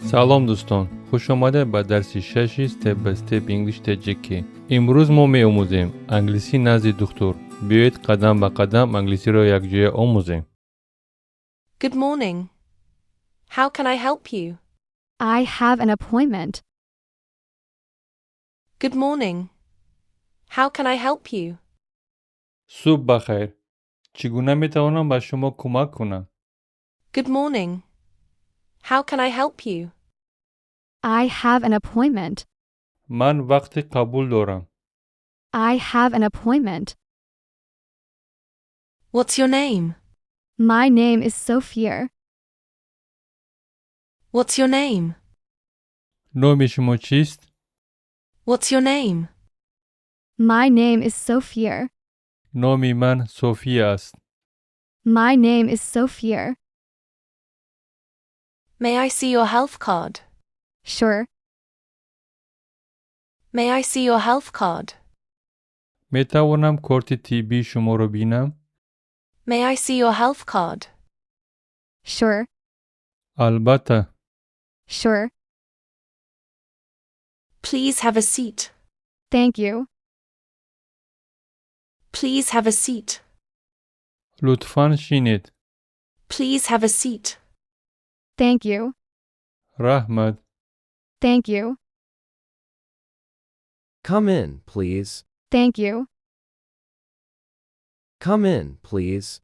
Салом, дӯстон, хушомадед ба дарси шаши Step by Step English Таҷикӣ. Имрӯз мо меомӯзем англисӣ назди духтур. Биёед, қадам ба қадам англисиро якҷоя омӯзем. Good morning. How can I help you? I have an appointment. Good morning. How can I help you? Субҳ ба хайр, чӣ гуна метавонам ба шумо кӯмак кунам? Good morning. How can I help you? I have an appointment. Ман вақти қабул дорам. I have an appointment. What's your name? My name is Sophia. What's your name? Номи шумо чист? What's your name? My name is Sophia. Номи ман София аст. My name is Sophia. May I see your health card? Sure. May I see your health card? Метавонам корти тиббии шуморо бинам? May I see your health card? Sure. Албатта. Sure. Please have a seat. Thank you. Please have a seat. Лутфан шинед. Please have a seat. Thank you. Раҳмат. Thank you. Come in, please. Thank you. Come in, please.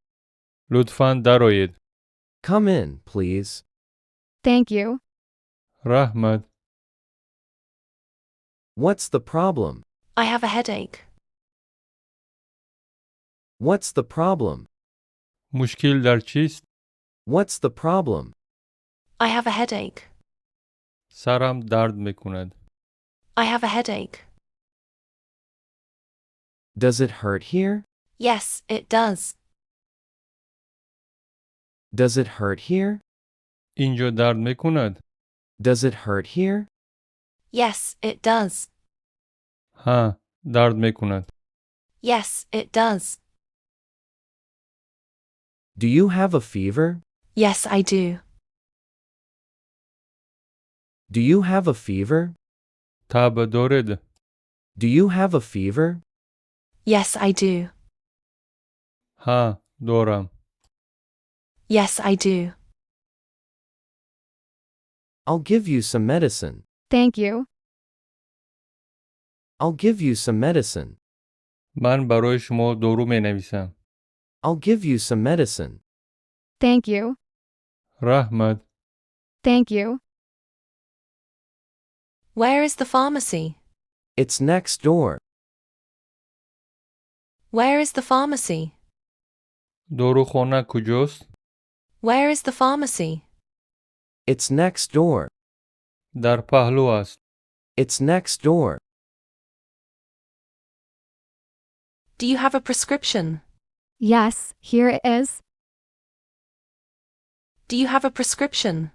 Лутфан дароед. Come in, please. Thank you. Раҳмат. What's the problem? I have a headache. What's the problem? Мушкил дар чист? What's the problem? I have a headache. Сарам дард мекунад. I have a headache. Does it hurt here? Yes, it does. Does it hurt here? Инҷо дард мекунад? Does it hurt here? Yes, it does. Ҳа, дард мекунад. Yes, it does. Do you have a fever? Yes, I do. Do you have a fever? Таб доред? Do you have a fever? Yes, I do. Ҳа, дорам. Yes, I do. I'll give you some medicine. Thank you. I'll give you some medicine. Ман барои шумо дору менависам. I'll give you some medicine. Thank you. Раҳмат. Thank you. Where is the pharmacy? It's next door. Where is the pharmacy? Дорухона куҷост? Where is the pharmacy? It's next door. Дар паҳлӯ аст. It's next door. Do you have a prescription? Yes, here it is. Do you have a prescription?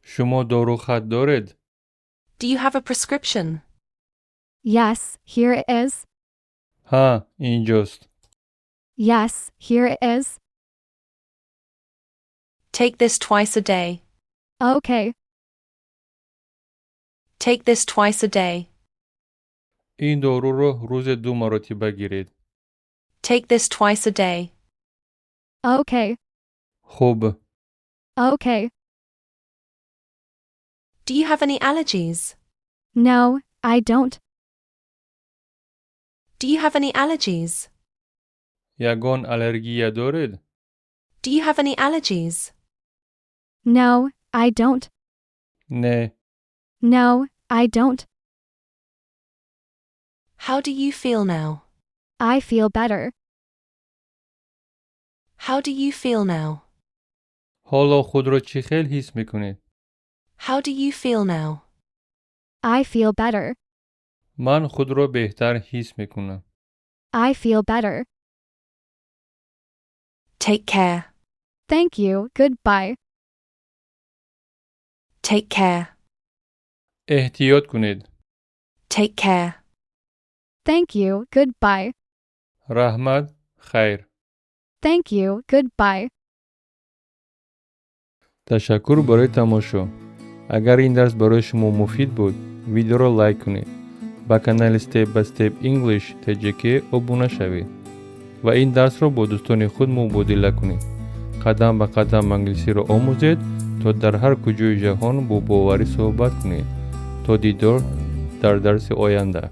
Шумо дорухат доред? Do you have a prescription? Yes, here it is. Ҳа, инҷост. Yes, here it is. Take this twice a day. Okay. Take this twice a day. Ин доруро рӯзе ду маротиба гиред. Take this twice a day. Okay. Хуб. Okay. Do you have any allergies? No, I don't. Do you have any allergies? Ягон аллергия доред? Do you have any allergies? No, I don't. Не. No, I don't. How do you feel now? I feel better. How do you feel now? Ҳоло худро чӣ хел ҳис мекунед? How do you feel now? I feel better. Ман худро беҳтар ҳис мекунам. I feel better. Take care. Thank you. Goodbye. Take care. Эҳтиёт кунед. Take care. Thank you. Goodbye. Раҳмат, хайр. Thank you. Goodbye. Ташаккур барои тамошо. Агар ин дарс барои шумо муфид буд, видеоро лайк кунед, ба канали Step by Step English TJK обуна шавед ва ин дарсро бо дӯстони худ мубодила кунед. Қадам ба қадам англисиро омӯзед, то дар ҳар куҷои ҷаҳон бо боварӣ суҳбат кунед. То дидор дар дарси оянда.